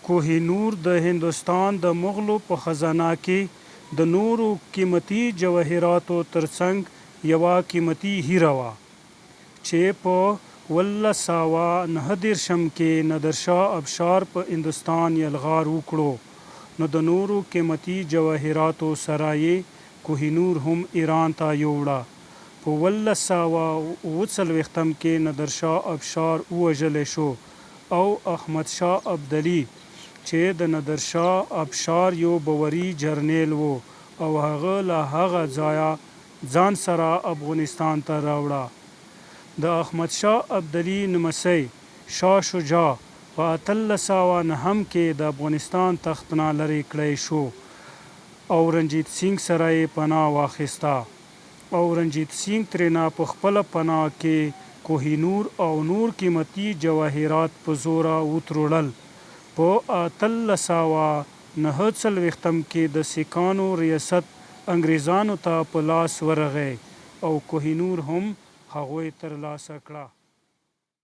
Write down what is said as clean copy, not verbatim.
کوه نور د هندوستان د مغلو په خزانه کې د نورو قيمتي جواهراتو تر څنګ يوه قيمتي هيره وه چې په اوولس سوه نهه دېرشم کې نادرشاه افشار په هندوستان يلغار وکړو نو د نورو قيمتي جواهراتو سره يې کوه نور هم ايران ته يووړه. په اوولس سوه اووه څلوېښتم کې نادرشاه افشار ووژلی شو او احمدشاه ابدالي چې د نادرشاه افشار يو باوري جرنيل و او هغه له هغه ځايه ځان سره افغانستان ته راوړه. د احمدشاه ابدالي نمسی شاه شجاع په 1809 کې د افغانستان تخت نه لرې کړی شو او رنجيت سينګ سره يې پناه واخيسته او رنجيت سينګ ترېنه په خپله پناه کې کوه نور او نور قيمتي جواهرات په زوره وتروړل. په 1849 څلوېښتم کې د سيکانو رياست انګرېزانو ته په لاس ورغی او کوه نور هم هغوی تر لاسه کړه.